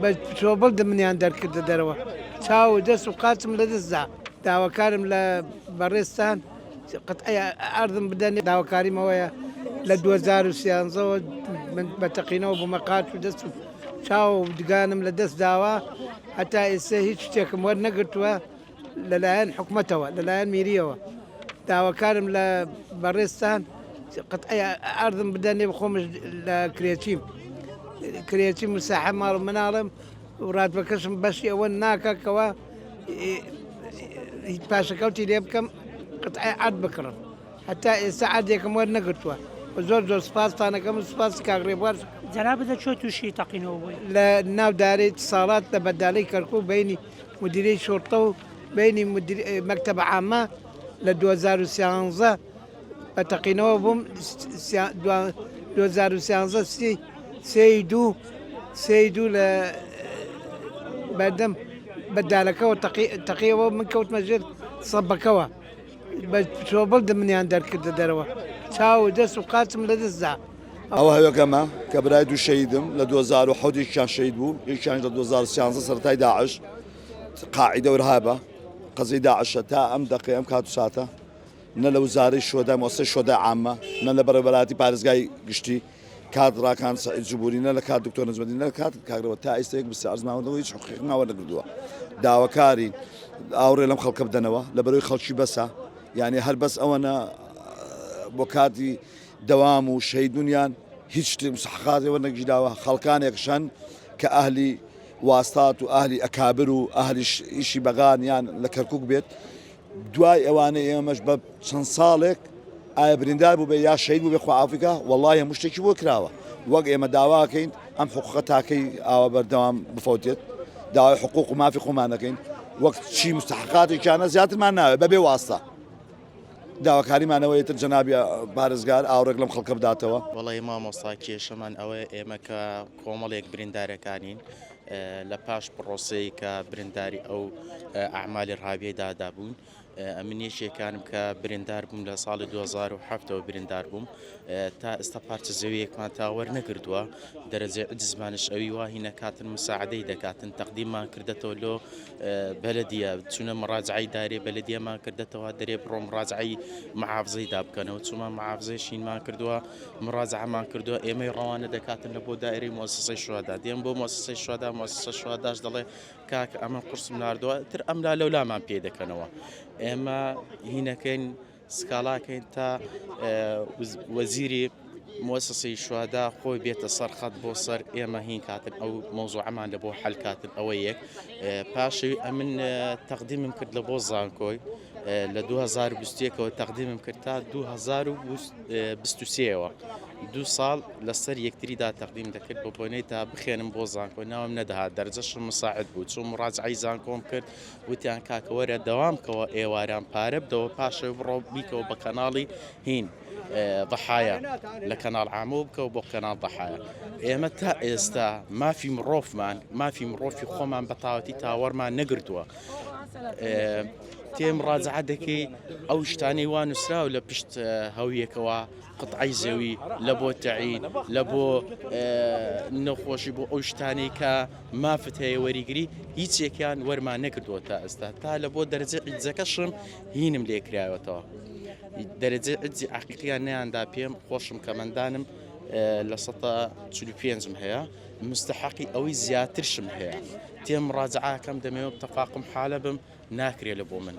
بە چۆبڵ منیان دەرکردە دەرەوە چاو و دەست و قاچم لە دەستدا داواکارم لە بەڕێزتان قەتعی ئەرزم بدەن داواکاریم ئەوەیە لە 2013ەوە من بە تەقینەوە بوومە قاچ و دەست و چاو و دگانم لە دەست داوە هەتا ئێستا هیچ شتێکم وەرنەگرتووە لەلایەن حکومەتەوە لەلایەن میریەوە داواکارم لە بەڕێزتان قەتعی ئەرزم بدەنێ خۆمش لە کرێچیم کرێچی مساحە ماڵ و مناڵم و ڕاتبەکەشم بەشی ئەوە ناکە کەەوە هیچ پاشەکەوتی لێ بکەم قەتعی عەرد بکڕم هەتا ئێستا عەردێکم وەرنەگرتووە و زۆر زۆر سپاستانەکەم و سپاسی کاک ڕێبوار. جەنابت لە کوێ تووشی تەقینەوە بووی؟ لە ناو دارەی اتصالات لە بەدالەی کەرکوک بەینی مدیرەی شوڕتە و بەینی مەکتەبە عامە لە 2013 بە تەقینەوە بووم 2013 سی سێی دوو سێی دوو لە بەردەم بەدالەکەوە تەقیەوە من کەوتمە ژێر سەبەکەوە بە چۆبڵ منیان دەرکردە دەرەوە چاو و دەست و قاچم لە دەستدا. ئەوە هەوێکەمە کە برای دوو شەهیدم لە 2007 یەکیان شەهید بوو یەکیان لە 2013 سەرەتای داعش قاعیدە و ئیرهابە قەزیەی داعشە تا ئەم دەقەی ئەم کات و ساتە نە لە وزارەی شۆدای مۆسەی شۆدای عامە نە لە بەڕێوەبەرایەتی پارێزگای گشتی کات ڕاکان سعید جبوری نە لە کات دکتۆر نەجمەدین نە لە کات کاگرەوە تا ئێستا یەک بسە ئەرزماوەەوە هیچ حقوقێکمان وەرنەگرتووە داواکاری ئاوڕێ لەم خەڵکە بدەنەوە لە بەرەوەی خەڵکی بەسە یعنی هەر بەس ئەوەنە بۆ کاتی دەوام و شەیدونیان هیچ شتێک مسحقاتێ وەرنەگیراوە خەڵکانێک شەن کە ئەهلی واستات و ئەهلی ئەکابر و ئەهلی ئیشی بەغان یان لە کەرکک بێت دوای ئەوانەی ئێمەش بە چەند ساڵێک ئایا بریندار بوو بێ یا شەهید بوو بێ خوا ئافریکا وەڵی هەموو شتێکی بۆ کراوە وەک ئێمە داواکەین ئەم حقوقە تاکەی ئاوا بەردەوام بفەوتێت داوای حقوق و مافی خۆمان دەکەین وەک چی مستحقاتێکیانە زیاترمان ناوێت بەبێ واستە داواکاریمانەوە تر جەنابی پارێزگار ئاوڕێک لەم خەڵکە بداتەوە. وەڵی مامۆستا کێشەمان ئەوەیە ئێمە کە کۆمەڵێک بریندارەکانین لە پاش پڕۆسەی کە برینداری ئەو ئەعمالی ڕابیەی دادا بوون ئەمن یەکێکانم کە بریندار بووم لە ساڵی 2007ەوە بریندار بووم تا ئێستا پارچە زەویەکمان تا وەرنەگردووە دەرەجەی عجزمانش ئەوی واهی نەکاتن مساعدەی دەکاتن تەقدیممان کردەتەوە لۆ بەلەدیە چونە مڕاجعی دارێ بەلەدیەمان کردەتەوە دەرێ بڕۆ مڕاجعی معافزەی دا بکەنەوە چوومە معافزەی شینمان کردووە مڕاجعەمان کردووە ئێمەی ڕەوانە دەکاتن لە بۆ دایرەی مؤسسەی شوهەدا دێم بۆ مؤسسەی شوهەدا مؤسسە شوهەداش دەڵێ کاک ئەمە قورسم ناردووە تر ئەملا لەولامان پێ دەکەنەوە ئێمە هینەکەین سکاڵاکەین تا وەزیری مؤسسەی شوهەدا خۆی بێتە سەر خەت بۆ سەر ئێمە هین کاتن ئەو مەوزوعەمان لە بۆ حەل کاتن ئەوە یەک پاشەوی ئەمن تەقدیمم کرد لە بۆ زانکۆی لە 2021ەوە تەقدیمم کرد تا 2023ەوە دوو ساڵ لەسەر یەکتریدا تەقدیم دەکرد بۆ بۆنەی تا بخێنم بۆ زانکۆ ناوم نەدەهات دەرجەشم مساعد بوو چووم مڕاجعەی زانکۆم کرد وتیان کاکە وەرە دەوام کەوە ئێواران پارە بدەوە پاشەوە بڕۆ بیکەوە بە کەناڵی هین ضحایا لە کەناڵ عامەوە بکەوە بۆ کەناڵ ضحایا ئێمە تا ئێستا مافی مڕۆفمان مافی مڕۆفی خۆمان بە تاوەتی تاوەرمان نەگرتووە تێم ڕاجعە دەکەی ئەو شتانەی وا نووسراو لە پشت هەویەکەوە قطعەی زەوی لە بۆ تەعین لە بۆ نەخۆشی بۆ ئەو شتانەی کە مافت هەیە وەریگری هیچێکیان وەرمان نەکردووە تا ئێستا تا لە بۆ دەرەجە عیجەکەشم هینم لێ کراوەتەوە دەرەجە عجی عقیقیان نیاندا پێم خۆشم کەمەندانم لە سەتا پێنجم هەیە مستحقی ئەوەی زیاترشم هەیە تێم ڕاجعاکەم دەمەوێت تەفاقم حالە بم ناکرێ لە بۆ من.